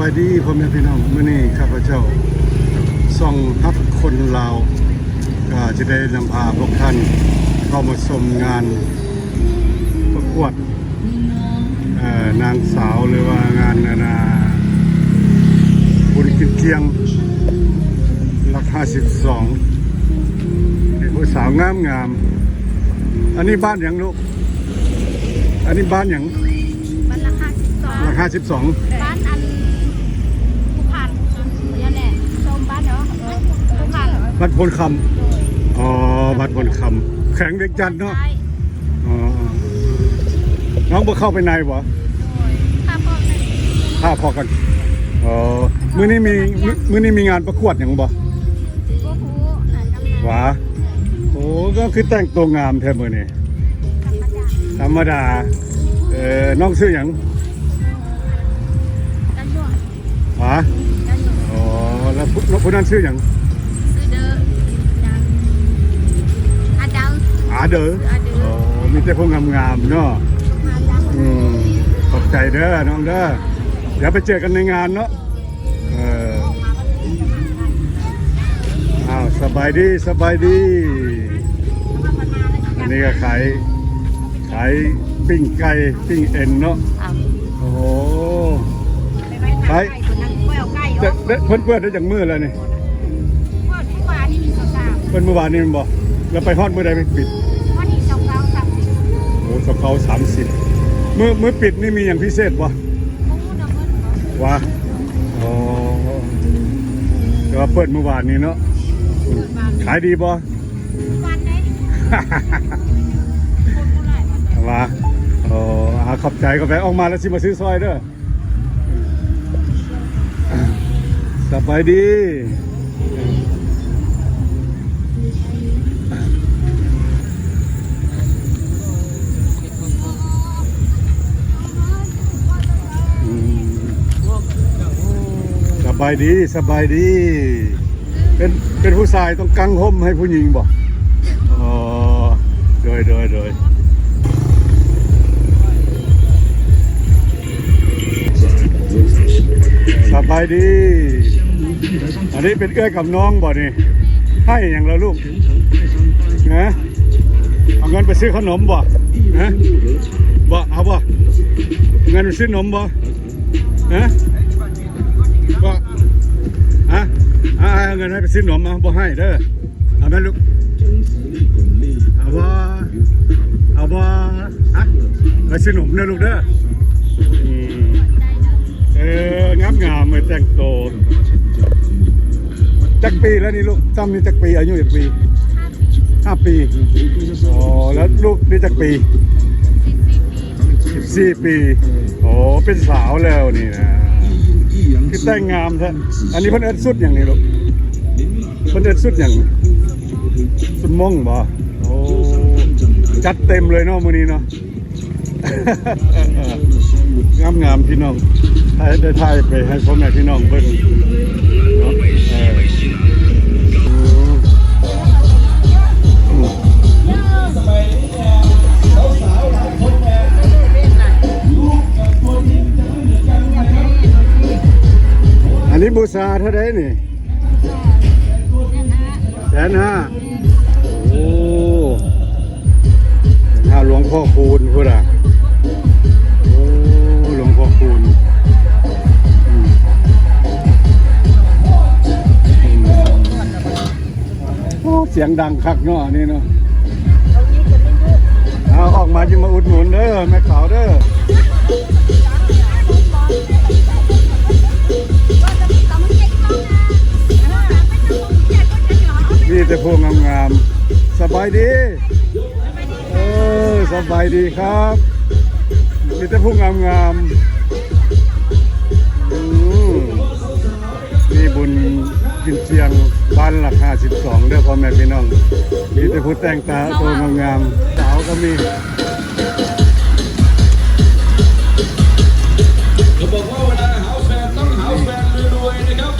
ສະບາຍດີພໍ່ແມ່ພີ່ນ້ອງ, ມື້ນີ້ຂ້າພະເຈົ້າຊ່ອງຮັກຄົນລາວ ກໍຈະໄດ້ນຳພາພວກທ່ານເຂົ້າມາຊົມງານປະກວດ ເອີ ນາງສາວ ຫຼືວ່າງານ ອັນນ່າ ບຸນກິນຈຽງ ຫຼັກຫ້າສິບສອງ ເປັນຜູ້ສາວງາມໆ. ອັນນີ້ບ້ານຫຍັງລູກ? ອັນນີ້ບ້ານຫຍັງ? ບ້ານຫຼັກຫ້າສິບສອງ ຫຼັກຫ້າສິບສອງ ບ້ານອັນພູຄານ ນັ້ນແຫຼະ ຊົມບ້ານເນາະ ເອີ ພູຄານ ບ້ານໂພນຄຳ. ໂດຍ ອໍ ບ້ານໂພນຄຳ ແຂວງວຽງຈັນເນາະ. ໃຊ່ ອໍ ນ້ອງບໍ່ເຂົ້າໄປໃນບໍ່? ໂດຍ ພາພໍ່ໄປ ພາພໍ່ກັນ. ອໍ ມື້ນີ້ມີ ມື້ນີ້ມີງານປະກວດຫຍັງບໍ່? ບໍ່ຮູ້ ຫາກຳລັງ ຫວາ. ໂອ້ ກໍຄືແຕ່ງໂຕງາມແທ້ມື້ນີ້. ທຳມະດາ ທຳມະດາ. ເອີ ນ້ອງຊື່ຫຍັງ? ກັນໂດດ. ຫາ? ກັນໂດດ. ອໍ ແລ້ວຜູ້ ແລ້ວຜູ້ນັ້ນຊື່ຫຍັງ? ຊື່ເດີ ອາເດີ ອາເດີ. ອໍ ມີແຕ່ຜູ້ງາມໆເນາະ. ອືມ ຂອບໃຈເດີນ້ອງເດີ, ດຽວໄປເຈີກັນໃນງານເນາະ. ເອີ ອ້າວ ສະບາຍດີ ສະບາຍດີ. ອັນນີ້ກໍຂາຍ ຂາຍປີ້ງໄກ່ ປີ້ງເອັນເນາະ. ໂອ້ໂຫ ຂາຍ ແຕ່ ແຕ່ເພິ່ນເປີດໄດ້ຈັກມື້ແລ້ວນີ້? ເປີດມື້ວານນີ້ ເປີດມື້ວານນີ້ແມ່ນບໍ່? ແລ້ວໄປຮອດມື້ໃດປິດ? ວັນທີຊາວເກົ້າ ສາມສິບ. ໂອ້ ຊາວເກົ້າ ສາມສິບ. ມື້ ມື້ປິດນີ້ມີຫຍັງພິເສດບໍ່? ຫວາ? ອໍ ແຕ່ວ່າເປີດມື້ວານນີ້ເນາະ. ຂາຍດີບໍ່? ຫວາ? ອໍ ອາ ຂອບໃຈ ຂອບໃຈ. ອອກມາແລ້ວຊິມາຊື້ຊ່ອຍເດີ. ສະບາຍດີ. ອືມ ສະບາຍດີ ສະບາຍດີ. ເປັນ ເປັນຜູ້ຊາຍຕ້ອງກາງຮົ່ມໃຫ້ຜູ້ຍິງບໍ່? ອໍ ໂດຍ ໂດຍ ໂດຍ. ສະບາຍດີ. ອັນນີ້ເປັນເອື້ອຍກັບນ້ອງບໍ່ນີ້? ໃຫ້ຫຍັງລະລູກ? ຮະ? ເອົາເງິນໄປຊື້ຂະໜົມບໍ່? ຮະ? ບໍ່ ເອົາບໍ່? ເງິນໄປຊື້ໜົມບໍ່? ຮະ? ບໍ່ ຮະ? ອາ ເອົາເງິນໃຫ້ໄປຊື້ໜົມ ເອົາ ບໍ່ໃຫ້ເດີ. ເອົາແມ່ລູກ ເອົາບໍ່ ເອົາບໍ່? ອະ ໄປຊື້ໜົມເດີລູກເດີ. ອືມ ເອີ ງາມໆ ເອີ ແຕ່ງໂຕ. ຈັກປີແລ້ວນີ້ລູກ? ຊ່ຳນີ້ຈັກປີ? ອາຍຸຈັກປີ? ຫ້າປີ. ອໍ ແລ້ວລູກນີ້ຈັກປີ? ສິບສີ່ປີ. ໂອ້ ເປັນສາວແລ້ວນີ້ນະ. ຄືແຕ່ງງາມແທ້. ອັນນີ້ເພິ່ນເອີ້ນຊຸດຫຍັງນີ້ລູກ? ເພິ່ນເອີ້ນຊຸດຫຍັງ? ຊຸດມົ້ງບໍ? ໂອ້ ຈັດເຕັມເລີຍເນາະມື້ນີ້ເນາະ. ງາມໆ ພີ່ນ້ອງ ໄດ້ ໄດ້ຖ່າຍໄປໃຫ້ພໍ່ແມ່ພີ່ນ້ອງເບິ່ງເນາະ. ເອີ ອືມ ອືມ ອັນນີ້ບູຊາເທົ່າໃດນີ້? ແສນຫ້າ. ໂອ້ ຫາຫຼວງພໍ່ຄູນພຸ້ນນະ. ໂອ້ ຫຼວງພໍ່ຄູນ. ອືມ ອືມ ໂອ້ ສຽງດັງຄັກເນາະ ອັນນີ້ເນາະ. ເອົາ ອອກມາຊິມາອຸດໜູນເດີ ແມ່ຂາວເດີ. ມີແຕ່ຜູ້ງາມໆ. ສະບາຍດີ. ເອີ ສະບາຍດີຄັບ. ມີແຕ່ຜູ້ງາມໆ. ອືມ ມີບຸນກິນຈຽງ ບ້ານຫຼັກຫ້າສິບສອງເດີ ພໍ່ແມ່ພີ່ນ້ອງ. ມີແຕ່ຜູ້ແຕ່ງຕາໂຕງາມໆ. ສາວກໍມີ. ເຂົາບອກວ່າເວລາຫາແຟນຕ້ອງຫາແຟນລວຍໆ ນະຄັບ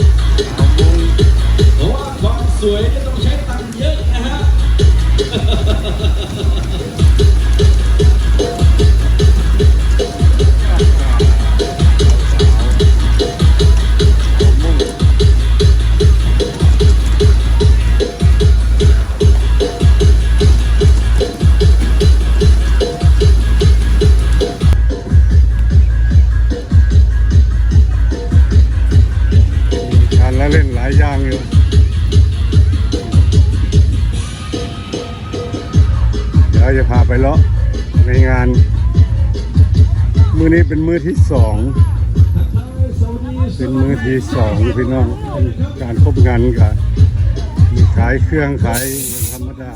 ເພາະວ່າຄວາມສວຍນີ້ຕ້ອງໃຊ້ຕັງເຍີະນະຮະ. ສາວ ລະເຫຼັ້ນຫຼາຍຢ່າງຢູ່. ດຽວຈະພາໄປເລາະໃນງານ. ມື້ນີ້ເປັນມື້ທີສອງ ເປັນມື້ທີສອງພີ່ນ້ອງ. ການຄົບງານກະມີຂາຍເຄື່ອງຂາຍທຳມະດາ.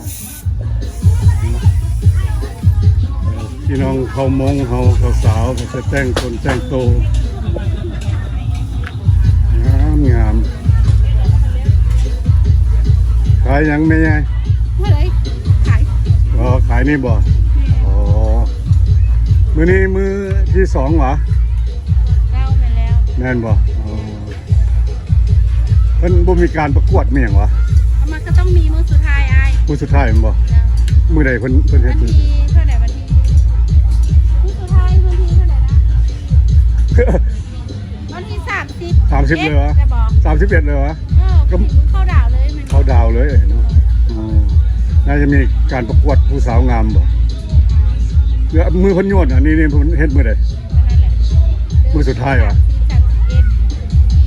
ພີ່ນ້ອງເຜົ່າມົ້ງເຮົາ ສາວໆ ກໍຈະແຕ່ງຕົນແຕ່ງໂຕ ງາມງາມ. ຂາຍຫຍັງແມ່ໃຫຍ່? ບໍ່ໄດ້ຂາຍ. ອໍ ຂາຍນີ້ບໍ່? ແມ່ນ. ອໍ ມື້ນີ້ມື້ທີສອງຫວາ? ເຈົ້າ ແມ່ນແລ້ວ. ແມ່ນບໍ່? ອໍ ເພິ່ນບໍ່ມີການປະກວດມີຫຍັງຫວາ? ມັນກໍຕ້ອງມີມື້ສຸດທ້າຍອ້າຍ. ມື້ສຸດທ້າຍແມ່ນບໍ່? ເຈົ້າ. ມື້ໃດເພິ່ນ ເພິ່ນເຮັດ? ວັນທີເທົ່າໃດ? ວັນທີ ມື້ສຸດທ້າຍວັນທີເທົ່າໃດນະ? ວັນທີສາມສິບ ສາມສິບເລີຍຫວາ? ເອັດ ແລ້ວບໍ່? ສາມສິບເອັດເລີຍຫວາ? ເອີ ກໍເຂົ້າດາວເລີຍ. ເຂົ້າດາວເລີຍເນາະ. ອໍ ໜ້າຈະມີການປະກວດຜູ້ສາວງາມບໍ່? ມື້ເພິ່ນໂຍນ ອັນນີ້ ນີ້ເພິ່ນເຮັດມື້ໃດ? ມື້ສຸດທ້າຍຫວາ? ສາມສິບເອັດ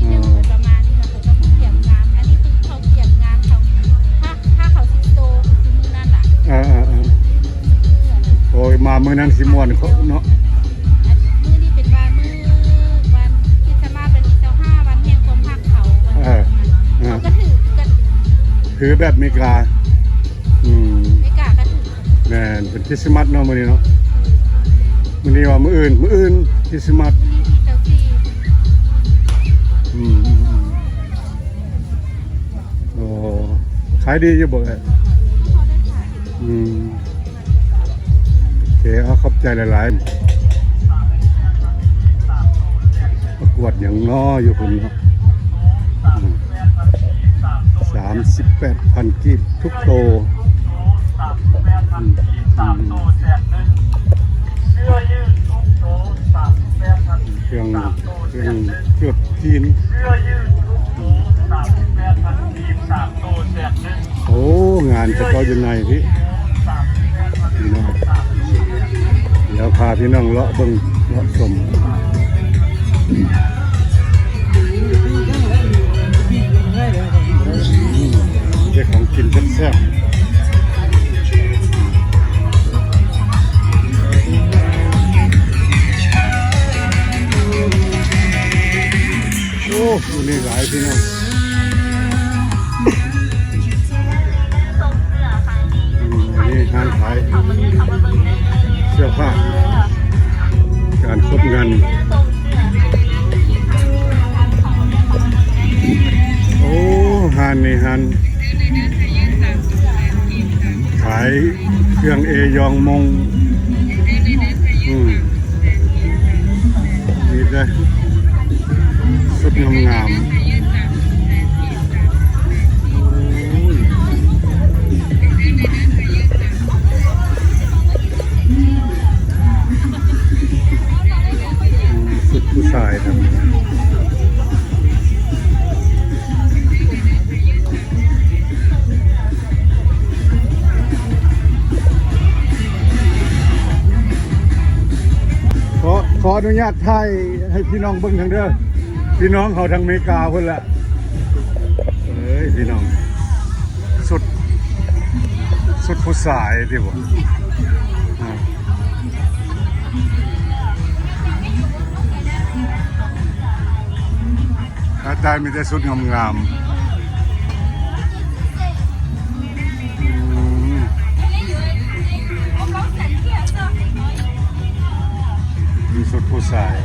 ອໍ ປະມານນີ້ລະ ເຂົາຕ້ອງກຽມງານ. ອັນນີ້ຄືເຂົາກຽມງານເຂົາ ຖ້າ ຖ້າເຂົາຊິໂຕຄືມື້ນັ້ນລະ. ເອີໆໆ ໂອ້ຍ ມາມື້ນັ້ນຊິມ່ວນເນາະ. ອັນມື້ນີ້ເປັນວ່າມື້ວັນຄຣິດສະມາດ ວັນທີຊາວຫ້າ ວັນແຫ່ງຄວາມຮັກເຂົາ. ເອີ ເອີ ເຂົາກໍຖື ຖືແບບເມກາ. ອືມ ເມກາກໍຖື. ແມ່ນ ເປັນຄຣິດສະມາດເນາະມື້ນີ້ເນາະ. ມື້ນີ້ວ່າມື້ອື່ນ ມື້ອື່ນຄຣິດສະມາດ. ມື້ນີ້ທີຊາວສີ່. ອືມ ອືມ ອືມ. ໂອ້ ຂາຍດີຢູ່ບໍ່ເອື້ອຍ? ພໍໄດ້ຂາຍ. ອືມ ໂອເຄ ເອົາ ຂອບໃຈຫຼາຍໆ. ປະກວດຫຍັງນໍຢູ່ພຸ້ນເນາະ? ອືມ ສາມສິບແປດພັນກີບທຸກໂຕ. ອືມ ອືມ ເຄື່ອງ ເຄື່ອງເກືອບຈີນ. ໂອ້ ງານຂະເຈົ້າຢູ່ໃນພີ້ ພີ່ນ້ອງ. ດຽວພາພີ່ນ້ອງເລາະເບິ່ງເລາະຊົມ ໄດ້ຂອງກິນແຊບໆ. ໂອ້ ຢູ່ນີ້ຫຼາຍພີ່ນ້ອງ. ອືມ ອັນນີ້ຮ້ານຂາຍເສື້ອຜ້າ ການຄົບງານ. ໂອ້ ຮ້ານນີ້ຮ້ານຂາຍເຄື່ອງເອຢອງມົງ. ອືມ ມີແຕ່ຊຸດງາມໆ. ໂອ້ຍ ຊຸດຜູ້ຊາຍນຳ. ຂໍ ຂໍອະນຸຍາດຖ່າຍໃຫ້ພີ່ນ້ອງເບິ່ງທາງເດີ ພີ່ນ້ອງເຮົາທາງເມກາພຸ້ນລະ. ເອີຍ ພີ່ນ້ອງ ຊຸດ ຊຸດຜູ້ຊາຍຕິບໍ່? ອາ ອາຈານມີແຕ່ຊຸດງາມໆ. ອືມ ມີຊຸດຜູ້ຊາຍ.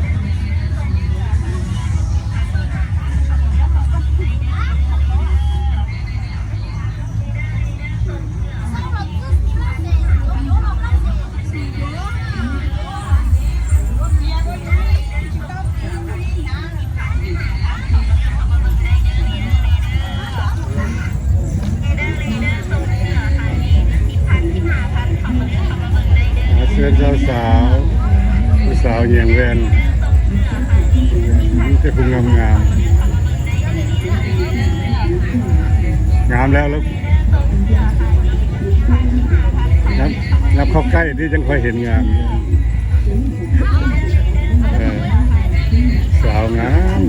ອາ ເຊີນສາວໆ ຜູ້ສາວແຍງແວ່ນ ມີແຕ່ຜູ້ງາມໆ. ງາມແລ້ວລູກ ນັບ ນັບເຂົ້າໃກ້ທີ່ຈັ່ງຄ່ອຍເຫັນງາມ. ເອີ ສາວງາມ.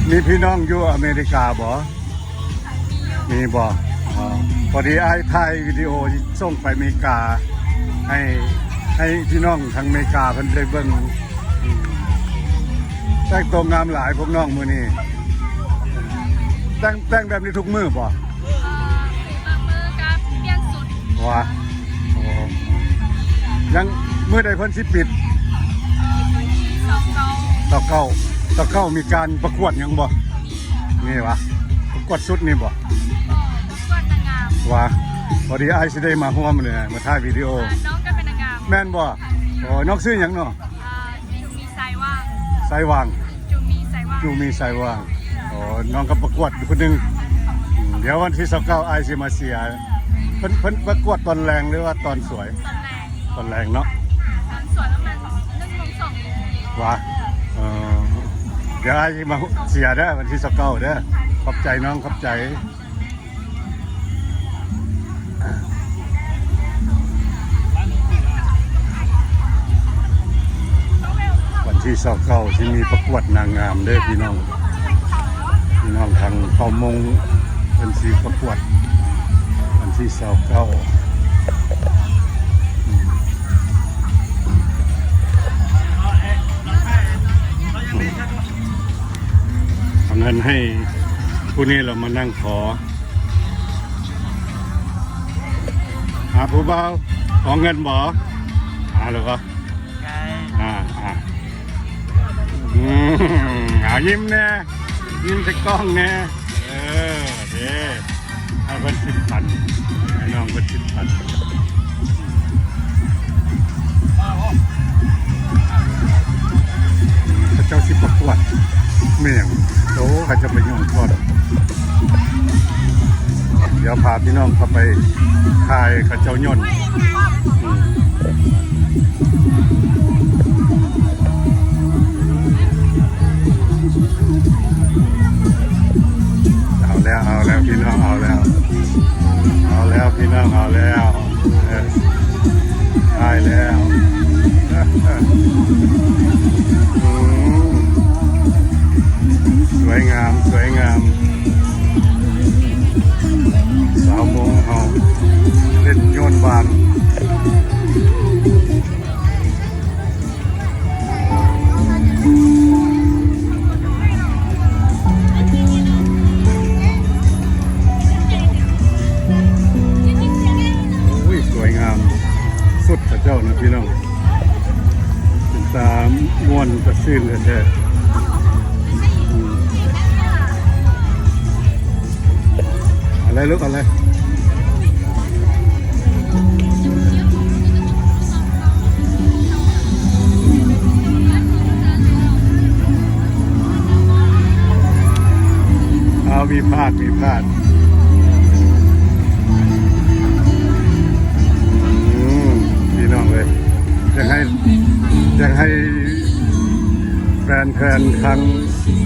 ມີພີ່ນ້ອງຢູ່ອາເມລິກາບໍ່? ມີບໍ່? ອໍ ພໍດີອ້າຍຖ່າຍວິດີໂອສົ່ງໄປອາເມລິກາ ໃຫ້ ໃຫ້ພີ່ນ້ອງທາງອາເມລິກາເພິ່ນໄດ້ເບິ່ງ. ອືມ ແຕ່ງໂຕງາມຫຼາຍພວກນ້ອງມື້ນີ້. ແຕ່ງ ແຕ່ງແບບນີ້ທຸກມື້ບໍ່? ເອີ ບາງມື້ກໍປ່ຽນຊຸດ. ວ່າ ໂອ້ ຍັງ ມື້ໃດເພິ່ນຊິປິດ? ວັນທີຊາວເກົ້າ ຊາວເກົ້າ ຊາວເກົ້າ ມີການປະກວດຫຍັງບໍ່? ມີຫວາ? ປະກວດຊຸດນີ້ບໍ່? ບໍ່ ປະກວດນາງງາມ. ວ່າ ພໍດີອ້າຍຊິໄດ້ມາຮ່ວມເລີຍ ມາຖ່າຍວິດີໂອ. ອ່າ ນ້ອງກໍເປັນນາງງາມ. ແມ່ນບໍ່? ໂອ້ ນ້ອງຊື່ຫຍັງເນາະ? ອ່າ ຈູມີ ໄຊຫວ່າງ ໄຊຫວ່າງ ຈູມີ ໄຊຫວ່າງ ຈູມີ ໄຊຫວ່າງ. ອໍ ນ້ອງກໍປະກວດຢູ່ຄົນໜຶ່ງ. ອືມ ດຽວວັນທີຊາວເກົ້າ ອ້າຍຊິມາເຊຍ. ເພິ່ນ ເພິ່ນປະກວດຕອນແລງ ຫຼືວ່າຕອນສວຍ? ຕອນແລງ ຕອນແລງເນາະ. ຕອນສວຍປະມານໜຶ່ງໂມງ ສອງໂມງ. ຫວາ? ເອີ ດຽວອ້າຍຊິມາເຊຍເດີ ວັນທີຊາວເກົ້າເດີ. ຂອບໃຈນ້ອງ ຂອບໃຈ. ວັນທີຊາວເກົ້າ ຊິມີປະກວດນາງງາມເດີພີ່ນ້ອງ. ພີ່ນ້ອງທາງເຜົ່າມົ້ງເພິ່ນຊິປະກວດວັນທີຊາວເກົ້າ. ເອົາເງິນໃຫ້ຜູ້ນີ້ ລາວມານັ່ງຂໍ. ຫາຜູ້ບ່າວ ຂໍເງິນບໍ່? ຫາແລ້ວກໍ ອ່າ ອ່າ ອືມ ເອົາ ຍິ້ມແດ່ ຍິ້ມໃສ່ກ້ອງແດ່. ເອີ ເດ້ ໃຫ້ເພິ່ນສິບພັນ ໃຫ້ນ້ອງເພິ່ນສິບພັນ. ເຂົາເຈົ້າຊິປະກວດແມ່ນຫຍັງ? ໂອ້ ເຂົາເຈົ້າໄປໂຍນກ້ອນ. ດຽວພາພີ່ນ້ອງເຂົ້າໄປຖ່າຍເຂົາເຈົ້າໂຍນ. ເອົາແລ້ວ ເອົາແລ້ວ ພີ່ນ້ອງ ເອົາແລ້ວ ເອົາແລ້ວ ພີ່ນ້ອງ ເອົາແລ້ວ. ເອີ ໄດ້ແລ້ວ. ອືມ ສວຍງາມ ສວຍງາມ. ສາວມົ້ງເຮົາເຫຼັ້ນໂຍນບານ. ໂອ້ຍ ສວຍງາມສຸດເຂົາເຈົ້ານະພີ່ນ້ອງ ເປັນຕາມ່ວນຕາຊື່ນແທ້ໆ. ອືມ ເອົາເລີຍລູກ ເອົາເລີຍ. ເອົາ ມີພາດ ມີພາດ. ອືມ ພີ່ນ້ອງເອີຍ ຢາກໃຫ້ ຢາກໃຫ້ແຟນໆ ທາງ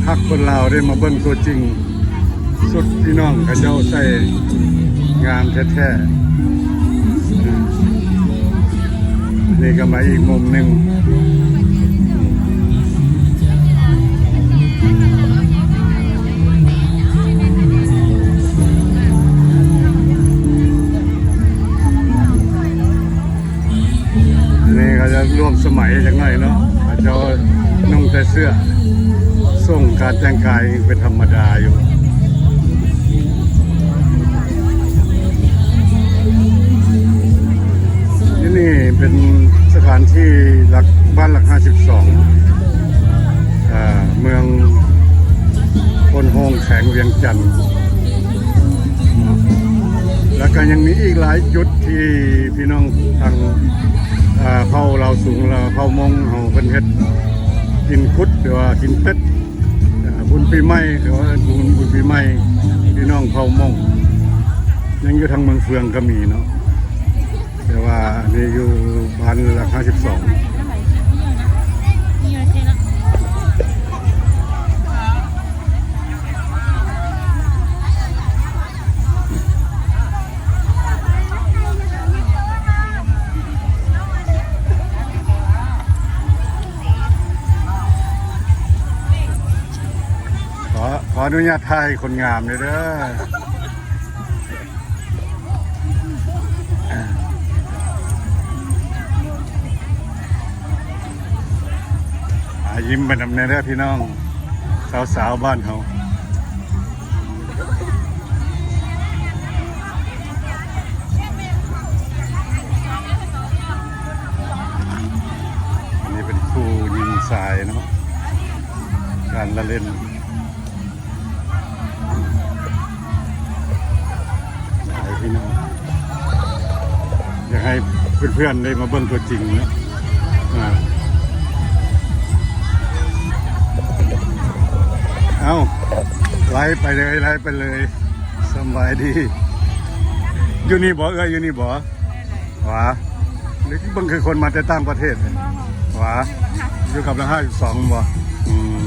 ຮັກຄົນລາວໄດ້ມາເບິ່ງຕົວຈິງ. ຊຸດພີ່ນ້ອງເຂົາເຈົ້າໃສ່ງາມແທ້ໆ. ນີ້ກໍມາອີກມຸມໜຶ່ງ. ອັນນີ້ເຂົາຈະຮ່ວມສະໄໝຈັກໜ້ອຍເນາະ ເຂົາເຈົ້ານຸ່ງແຕ່ເສື້ອ ຊົງການແຕ່ງກາຍເປັນທຳມະດາຢູ່. ທີ່ນີ້ເປັນສະຖານທີ່ຫຼັກ ບ້ານຫຼັກຫ້າສິບສອງ ເອີ ເມືອງໂພນໂຮງ ແຂວງວຽງຈັນ. ແລ້ວກໍຍັງມີອີກຫຼາຍຈຸດທີ່ພີ່ນ້ອງທາງ ເອີ ເຜົ່າລາວສູງ ແລະ ເຜົ່າມົ້ງເຮົາເພິ່ນເຮັດກິນຄຸດ ຫຼືວ່າກິນເປັດ ເອີ ບຸນປີໃໝ່ ຫຼືວ່າບຸນ ບຸນປີໃໝ່ ພີ່ນ້ອງເຜົ່າມົ້ງ ຍັງຢູ່ທາງເມືອງເຟືອງກໍມີເນາະ. ແຕ່ວ່າອັນນີ້ຢູ່ບ້ານຫຼັກຫ້າສິບສອງ. ເພາະ ຂໍອະນຸຍາດຖ່າຍຄົນງາມເດີ. ອາ ຍິ້ມໄປນຳແດ່ເດີພີ່ນ້ອງ ສາວໆ ບ້ານເຮົາ. ອັນນີ້ເປັນຄູ່ຍິງຊາຍເນາະ ການລະເຫຼັ້ນ. ໃຫ້ພີ່ນ້ອງ ຢາກໃຫ້ເພື່ອນໆ ໄດ້ມາເບິ່ງຕົວຈິງເນາະ. ອ່າ ເອົ້າ ໄລ່ໄປເລີຍ ໄລ່ໄປເລີຍ. ສະບາຍດີ. ຢູ່ນີ້ບໍ່ເອື້ອຍ? ຢູ່ນີ້ບໍ່? ຫວາ ເບິ່ງຄືຄົນມາແຕ່ຕ່າງປະເທດ. ຫວາ ຢູ່ກັບຫຼັງຫ້າສິບສອງບໍ່? ອືມ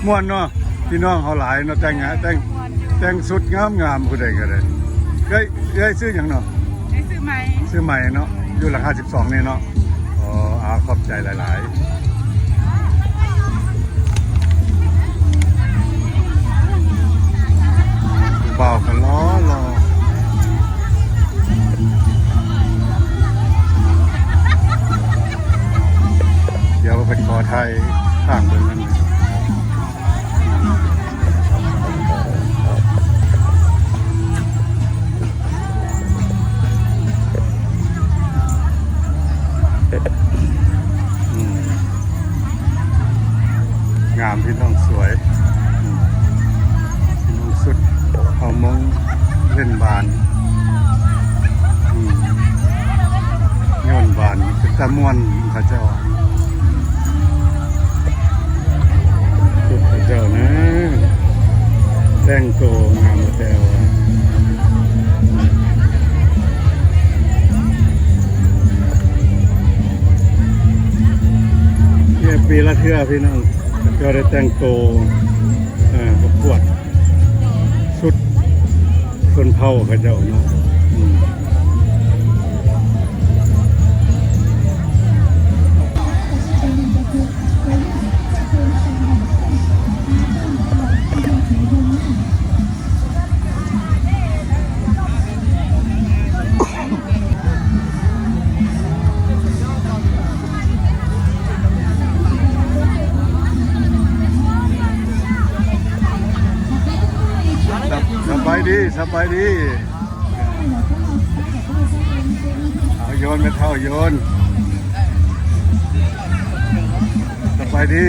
ມ່ວນເນາະ ພີ່ນ້ອງເຮົາຫຼາຍເນາະ ແຕ່ງງານ ແຕ່ງ ແຕ່ງຊຸດງາມໆ ຜູ້ໃດກໍໄດ້. ເອື້ອຍ ເອື້ອຍຊື່ຫຍັງເນາະ? ຊື່ໄມ ຊື່ໄມເນາະ ຢູ່ຫຼັງຫ້າສິບສອງນີ້ເນາະ. ອໍ ອາ ຂອບໃຈຫຼາຍໆ. ຜູ້ບ່າວກໍຫຼໍ່ໆ ດຽວໄປຂໍຖ່າຍຂ້າງເບິ່ງນຳ. ອືມ ງາມ ພີ່ນ້ອງ ສວຍ. ອືມ ພີ່ນ້ອງ ຊຸດເຜົ່າມົ້ງ ເຫຼັ້ນບານ. ອືມ ໂຍນບານ ເປັນຕາມ່ວນ ເຂົາເຈົ້າ ຊຸດເຂົາເຈົ້ານະ ແຕ່ງໂຕງາມແຕ່ວ່າ ເອີ ປີລະເທື່ອພີ່ນ້ອງ ເຂົາເຈົ້າໄດ້ແຕ່ງໂຕ ເອີ ປະກວດ ຊຸດຊົນເຜົ່າເຂົາເຈົ້າເນາະ. ອືມ ສະບາຍດີ ສະບາຍດີ. ເອົາ ໂຍນ ແມ່ເຖົ້າ ໂຍນ. ສະບາຍດີ.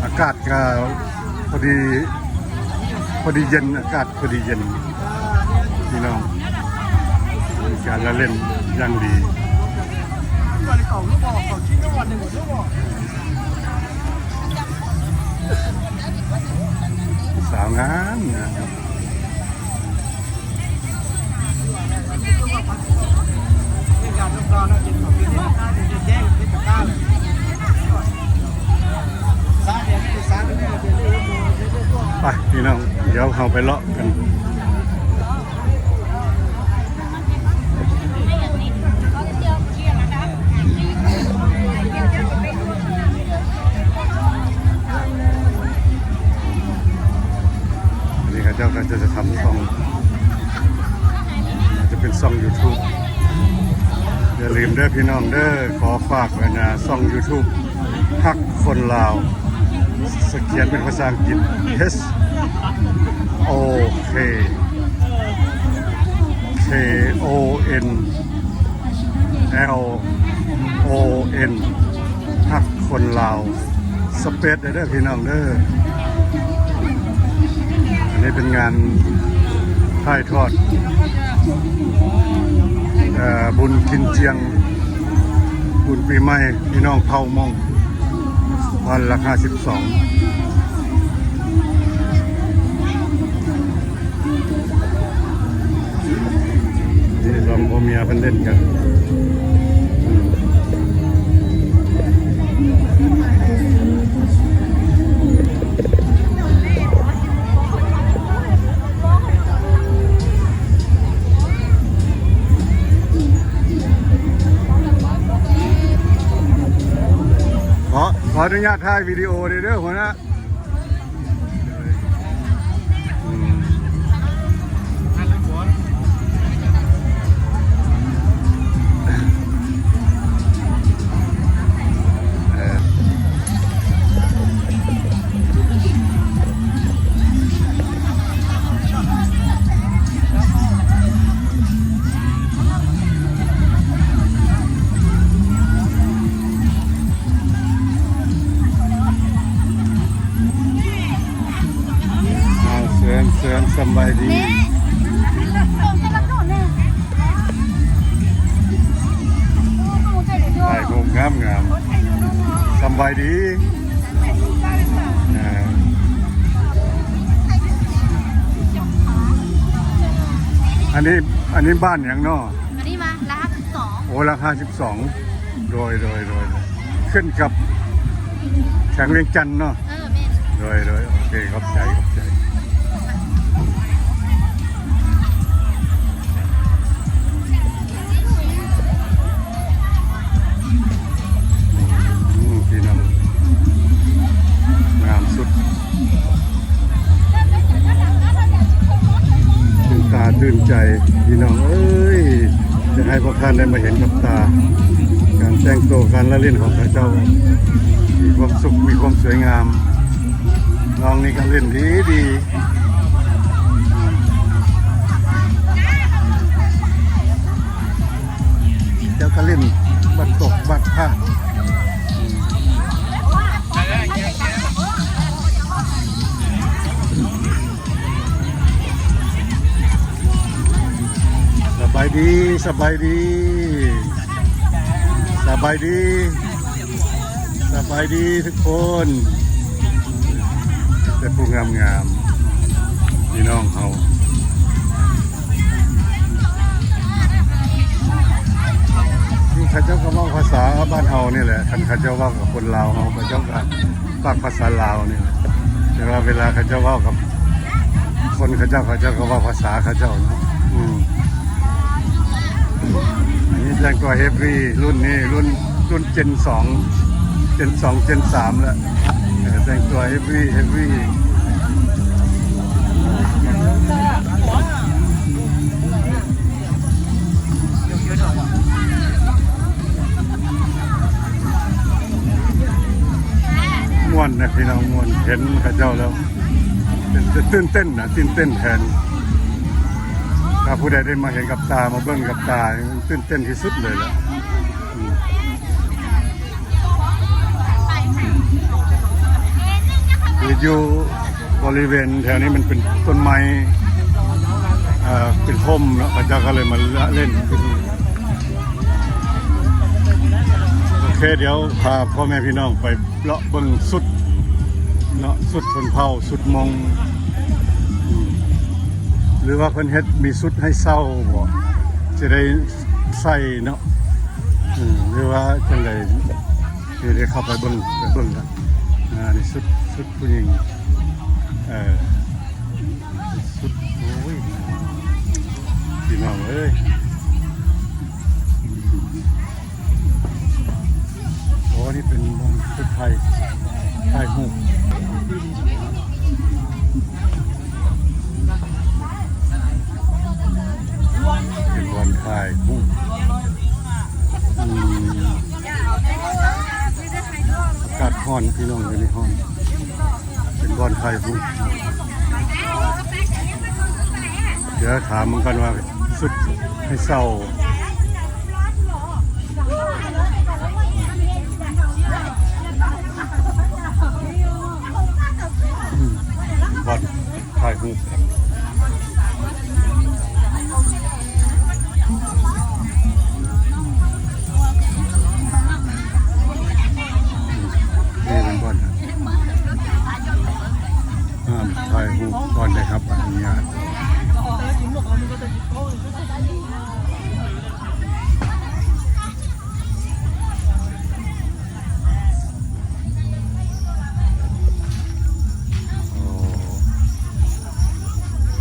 ອາກາດກໍພໍດີ ພໍດີເຢັນ ອາກາດພໍດີເຢັນ ພີ່ນ້ອງ ມີການລະເຫຼັ້ນຢ່າງດີ. ສາວງາມ ງາມ. ໄປພີ່ນ້ອງ ດຽວເຮົາໄປເລາະກັນ. ອັນນີ້ເຂົາເຈົ້າກໍຈະ ຈະທຳຊ່ອງ ຈະເປັນຊ່ອງຢູທູບ. ຢ່າລືມເດີພີ່ນ້ອງເດີ ຂໍຝາກໄວ້ນະ ຊ່ອງຢູທູບ ຮັກຄົນລາວ ສະກຽນເປັນພາສາອັງກິດ H O K K O N L O N ຮັກຄົນລາວ ສະເປັດເດີພີ່ນ້ອງເດີ. ອັນນີ້ເປັນງານຖ່າຍທອດ ເອີ ບຸນກິນຈຽງ ບຸນປີໃໝ່ ພີ່ນ້ອງເຜົ່າມົ້ງ ວັນລະຫ້າສິບສອງ. ນີ້ສອງຜົວເມຍເພິ່ນເຫຼັ້ນກັນ. ອ ຂໍອະນຸຍາດຖ່າຍວິດີໂອເດີ ຫົວໜ້າ. ອ້າວ ເຊີນ ເຊີນ ສຳບາຍດີ. ຖ່າຍຮູບງາມໆ. ສຳບາຍດີ. ອ່າ ອັນນີ້ ອັນນີ້ບ້ານຫຍັງເນາະ? ອັນນີ້ມາລະຫ້າສິບສອງ. ໂອ້ ລະຫ້າສິບສອງ. ໂດຍ ໂດຍ ໂດຍ ໂດຍ ຂຶ້ນກັບແຂວງວຽງຈັນເນາະ. ເອີ ແມ່ນ. ໂດຍ ໂດຍ ໂອເຄ ຂອບໃຈ ຂອບໃຈ. ອືມ ພີ່ນ້ອງ ງາມສຸດ ຕື່ນຕາຕື່ນໃຈ ພີ່ນ້ອງເອີຍ. ຢາກໃຫ້ພວກທ່ານໄດ້ມາເຫັນກັບຕາ ການແຕ່ງໂຕ ການລະຫຼິ້ນຂອງເຂົາເຈົ້າ ມີຄວາມສຸກ ມີຄວາມສວຍງາມ. ນ້ອງນີ້ກໍຫຼິ້ນດີໆ. ເຈົ້າກໍຫຼິ້ນບັດຕົກບັດພາດ. ສະບາຍດີ ສະບາຍດີ ສະບາຍດີ ສະບາຍດີທຸກຄົນ. ແຕ່ຜູ້ງາມໆ ພີ່ນ້ອງເຮົາ ເຂົາເຈົ້າກໍເວົ້າພາສາບ້ານເຮົານີ້ແຫຼະ. ຄັນເຂົາເຈົ້າເວົ້າກັບຄົນລາວເຮົາ ເຂົາເຈົ້າກໍ ປາກພາສາລາວນີ້ແຫຼະ ແຕ່ວ່າເວລາເຂົາເຈົ້າເວົ້າກັບຄົນເຂົາເຈົ້າ ເຂົາເຈົ້າກໍເວົ້າພາສາເຂົາເຈົ້າເນາະ. ອືມ ອັນນີ້ແຕ່ງຕົວເຮຟວີ ລຸ້ນນີ້ ລຸ້ນ ລຸ້ນເຈນສອງ ເຈນສອງ ເຈນສາມແລ້ວ. ເອີ ແຕ່ງຕົວເຮຟວີ ເຮຟວີ. ມ່ວນນະພີ່ນ້ອງ ມ່ວນ ເຫັນເຂົາເຈົ້າແລ້ວ ເປັນ ຕື່ນເຕັ້ນນະ ຕື່ນເຕັ້ນແທນ. ຖ້າຜູ້ໃດໄດ້ມາເຫັນກັບຕາ ມາເບິ່ງກັບຕາ ຕື່ນເຕັ້ນທີ່ສຸດເລີຍແຫຼະ. ອືມ ຢູ່ບໍລິເວນແຖວນີ້ມັນເປັນຕົ້ນໄມ້ ເອີ ເປັນຮົ່ມເນາະ ເຂົາເຈົ້າກໍເລີຍມາລະເຫຼັ້ນ. ໂອເຄ ດຽວພາພໍ່ແມ່ພີ່ນ້ອງໄປເລາະເບິ່ງຊຸດເນາະ ຊຸດຊົນເຜົ່າ ຊຸດມົ້ງ ອືມ ຫຼືວ່າເພິ່ນເຮັດມີຊຸດໃຫ້ເຊົ່າບໍ່ ຈະໄດ້ໃສ່ເນາະ ອືມ ຫຼືວ່າຈັ່ງໃດ. ດຽວໄດ້ເຂົ້າໄປເບິ່ງ ໄປເບິ່ງກັນ. ອ່າ ນີ້ຊຸດ ຊຸດຜູ້ຍິງ ເອີ ຊຸດ ໂອ້ຍ ພີ່ນ້ອງເອີຍ. ໂອ້ ນີ້ເປັນບ່ອນຊຸດຖ່າຍ ຖ່າຍຮູບ. ເປັນບ່ອນຖ່າຍຮູບ ອືມ ອາກາດຮ້ອນ ພີ່ນ້ອງ ຢູ່ນີ້ຮ້ອນ. ເປັນບ່ອນຖ່າຍຮູບ ດຽວຖາມເບິ່ງກ່ອນວ່າຊຸດໃຫ້ເຊົ່າ. ອືມ ບ່ອນຖ່າຍຮູບ ນີ້ເປັນບ່ອນ ຫ້າມຖ່າຍຮູບກ່ອນໄດ້ຮັບອະນຸຍາດ. ອໍ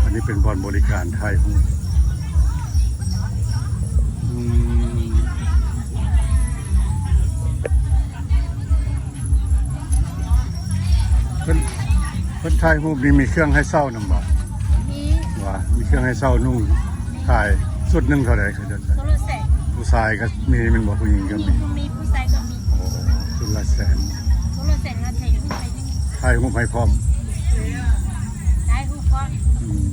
ອັນນີ້ເປັນບ່ອນບໍລິການຖ່າຍຮູບ. ອືມ. ເປັນ ຖ່າຍຮູບນີ້ມີເຄື່ອງໃຫ້ເຊົ່ານຳບໍ່? ມີ. ວ່າມີເຄື່ອງໃຫ້ເຊົ່ານຸ່ງຖ່າຍ ຊຸດໜຶ່ງເທົ່າໃດ? ເຂົາຈະ ຊຸດລະແສນ. ຜູ້ຊາຍກໍມີແມ່ນບໍ່? ຜູ້ຍິງກໍມີ. ມີ ຜູ້ຊາຍກໍມີ. ໂອ້ ຊຸດລະແສນ. ຊຸດລະແສນ ແລ້ວຖ່າຍຮູບໃຫ້ ຖ່າຍຮູບໃຫ້ພ້ອມ. ຖ່າຍຮູບພ້ອມ. ອືມ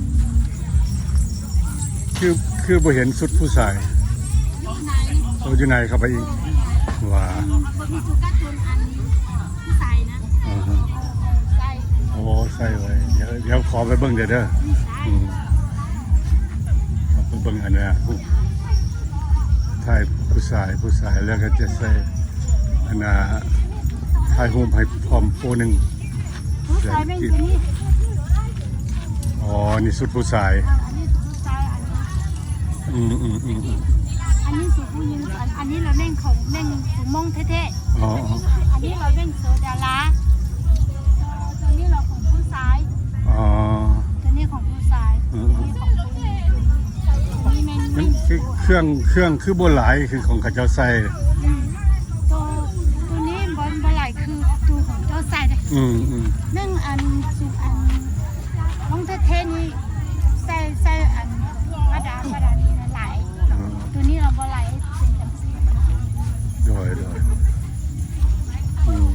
ຄື ຄືບໍ່ເຫັນຊຸດຜູ້ຊາຍ? ຢູ່ໃນ. ໂອ້ ຢູ່ໃນເຂົ້າໄປອີກ. ວ່າ ມີຊຸດກາຕູນອັນ ຜູ້ຊາຍນະ. ອືຮຶ. ເອີ ໃສ່. ໂອ້ ໃສ່ໄວ້. ດຽວ ດຽວຂໍໄປເບິ່ງເດີ້. ອືມ ໃສ່. ອືມ ເອົາໄປເບິ່ງອັນນັ້ນ ຜູ້ ຖ່າຍຜູ້ຊາຍ ຜູ້ຊາຍ ແລ້ວກໍຈະໃສ່ອັນນ່າ ຖ່າຍຮູບໃຫ້ພ້ອມໂປໜຶ່ງ. ຜູ້ຊາຍແມ່ນຕົວນີ້. ອໍ ນີ້ຊຸດຜູ້ຊາຍ. ເອີ ອັນນີ້ຊຸດຜູ້ຊາຍ ອັນນີ້. ອືມໆໆໆ. ອັນນີ້ຊຸດຜູ້ຍິງ. ອັນ ອັນນີ້ລະແມ່ນຂອງ ແມ່ນຊຸດມົ້ງແທ້ໆ. ອໍ ອັນນີ້ລະແມ່ນໂຊດາລາ. ໂຕນີ້ລະຂອງຜູ້ຊາຍ. ອໍ ໂຕນີ້ຂອງຜູ້ຊາຍ. ອືມ ໂຕນີ້ຂອງຜູ້ຍິງ. ໂຕນີ້ແມ່ນ ມັນຄືເຄື່ອງ ເຄື່ອງຄືບໍ່ຫຼາຍ ຄືຂອງເຂົາເຈົ້າໃສ່. ອືມ ໂຕ ໂຕນີ້ບໍ່ ບໍ່ຫຼາຍຄືໂຕຂອງເຈົ້າໃສ່ເດ້. ອືມໆ. ແມ່ນອັນ ອັນ ຂອງແທ້ໆນີ້ໃສ່ ໃສ່ອັນປະດາ ປະດານີ້ຫຼາຍ. ອືມ ໂຕນີ້ລະບໍ່ຫຼາຍ. ໂດຍ ໂດຍ. ອືມ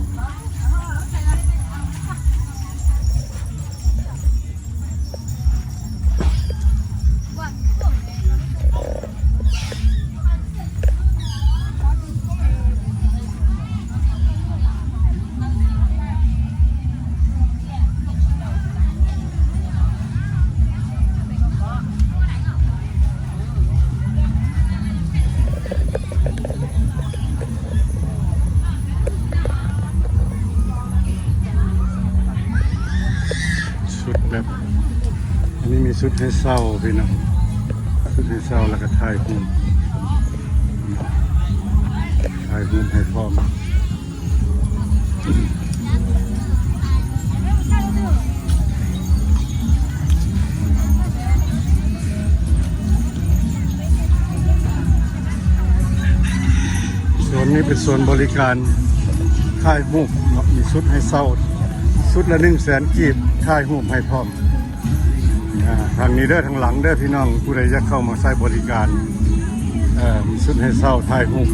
ຊຸດແບບ ອັນນີ້ມີຊຸດໃຫ້ເຊົ່າພີ່ນ້ອງ ຊຸດໃຫ້ເຊົ່າ ແລ້ວກໍຖ່າຍຮູບ ຖ່າຍຮູບໃຫ້ພ້ອມ. ໂຊນນີ້ເປັນໂຊນບໍລິການຖ່າຍຮູບເນາະ ມີຊຸດໃຫ້ເຊົ່າ ຊຸດລະໜຶ່ງແສນກີບ ຖ່າຍຮູບໃຫ້ພ້ອມ. ອ່າ ທາງນີ້ເດີ ທາງຫຼັງເດີ ພີ່ນ້ອງ ຜູ້ໃດຢາກເຂົ້າມາໃຊ້ບໍລິການ ເອີ ມີຊຸດໃຫ້ເຊົ່າຖ່າຍຮູບ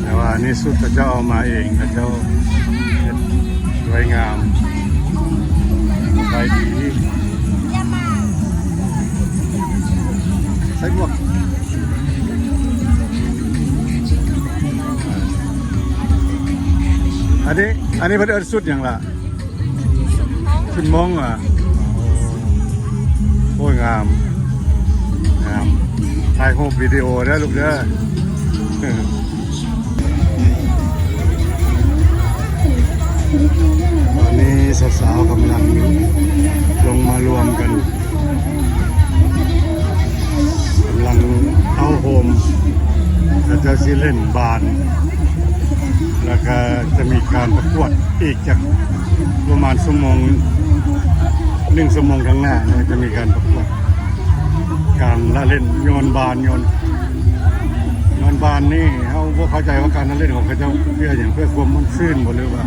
ແຕ່ວ່າອັນນີ້ຊຸດເຂົາເຈົ້າເອົາມາເອງ ເຂົາເຈົ້າເຮັດສວຍງາມ ໄດ້ດີ. ໃສ່ໝວກ ອັນນີ້ ອັນນີ້ເພິ່ນເອີ້ນຊຸດຫຍັງລະ? ຊຸດມົ້ງ ຊຸດມົ້ງ ອ່າ ໂອ້ຍ ງາມ ງາມ ຖ່າຍຮູບວິດີໂອເດີລູກເດີ. ຕອນນີ້ສາວໆກຳລັງລົງມາລວມກັນ ກຳລັງເອົາໂຮມ ເຂົາເຈົ້າຊິຫຼິ້ນບານ ແລ້ວກະຈະມີການປະກວດອີກຈັກປະມານຊົ່ວໂມງ ໜຶ່ງຊົ່ວໂມງຂ້າງໜ້າ ຈະມີການປະກວດການລະຫຼິ້ນໂຍນບານ ໂຍນ ໂຍນບານນີ້ ເຮົາບໍ່ເຂົ້າໃຈວ່າການລະຫຼິ້ນຂອງເຂົາເຈົ້າເພື່ອຫຍັງ ເພື່ອຄວາມມ່ວນຊື່ນບໍ່ ຫຼືວ່າ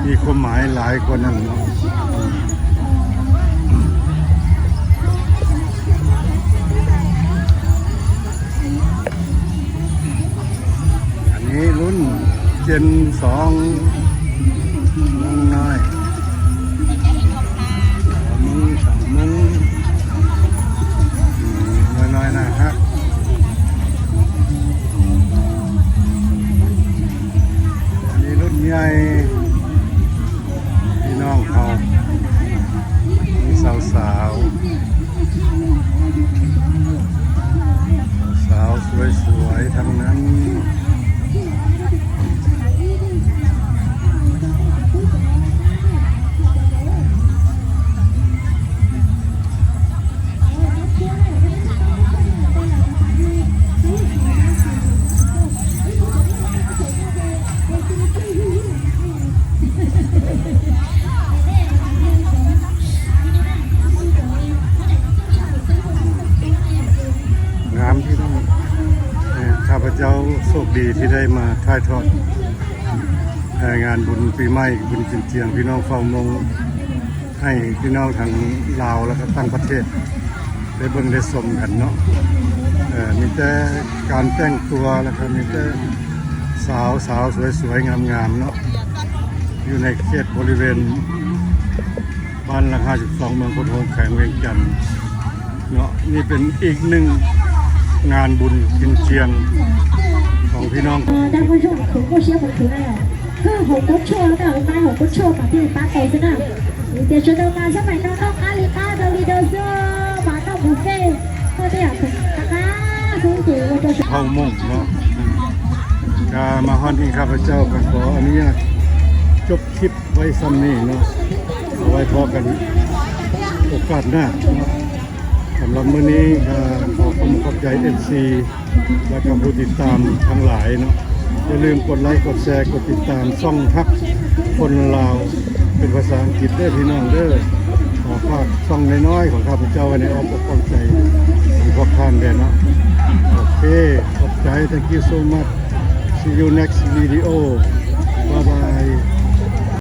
ມີຄວາມໝາຍຫຼາຍກວ່ານັ້ນເນາະ. ອັນນີ້ລຸ້ນເຈນສອງ ນ້ອງນ້ອຍ ສາມໂມງ ສາມໂມງ ນ້ອຍໆ ໜ້າຮັກ. ອັນນີ້ລຸ້ນໃຫຍ່ ພີ່ນ້ອງເຮົາ ມີສາວໆ ສາວສວຍໆ ທັງນັ້ນ. ງາມພີ່ນ້ອງ ເອີ ຂ້າພະເຈົ້າໂຊກດີທີ່ໄດ້ມາຖ່າຍທອດ ເອີ ງານບຸນປີໃໝ່ ບຸນກິນຈຽງ ພີ່ນ້ອງເຜົ່າມົ້ງ ໃຫ້ພີ່ນ້ອງທັງລາວ ແລ້ວກໍຕ່າງປະເທດ ໄດ້ເບິ່ງໄດ້ຊົມກັນເນາະ. ເອີ ມີແຕ່ການແຕ່ງຕົວ ແລ້ວກໍມີແຕ່ສາວ ສາວສວຍໆ ງາມໆ ເນາະ ຢູ່ໃນເຂດບໍລິເວນ ບ້ານຫຼັກຫ້າສິບສອງ ເມືອງໂພນໂຮງ ແຂວງວຽງຈັນເນາະ. ນີ້ເປັນອີກໜຶ່ງງານບຸນກິນຈຽງຂອງພີ່ນ້ອງ ເອີ ທ່ານຜູ້ຊົມ ຜົມກໍເຊຍເບິ່ງຖືແລ້ວ ຄືຫົວກົດໂຊ ແລ້ວກໍຫົວກົດໂຊ ປະເທດປາເກສະນະ ເດຊະໂດມາສະໄໝນອກ ອາລິກາ ໂດລີໂດໂຊ ບານອກບຸເຟ ກໍໄດ້ ຕະກາ ເຜົ່າມົ້ງເນາະ. ກະມາຮອດນີ້ ຂ້າພະເຈົ້າກໍຂໍອະນຸຍາດຈົບຄລິບໄວ້ຊ່ຳນີ້ເນາະ. ເອົາໄວ້ພໍ້ກັນໂອກາດໜ້າເນາະ. ສຳລັບມື້ນີ້ກໍຂໍຂອບໃຈ ເອັຟຊີ ແລະກໍຜູ້ຕິດຕາມທັງຫຼາຍເນາະ. ຢ່າລືມກົດໄລ ກົດແຊ ກົດຕິດຕາມຊ່ອງຮັກຄົນລາວ ເປັນພາສາອັງກິດເດີພີ່ນ້ອງເດີ. ຂໍຝາກຊ່ອງນ້ອຍໆຂອງຂ້າພະເຈົ້າໄວ້ໃນອ້ອມອົກອ້ອມໃຈຂອງພວກທ່ານແດ່ເນາະ. ໂອເຄ ຂອບໃຈ thank you so much, see you next video, bye bye.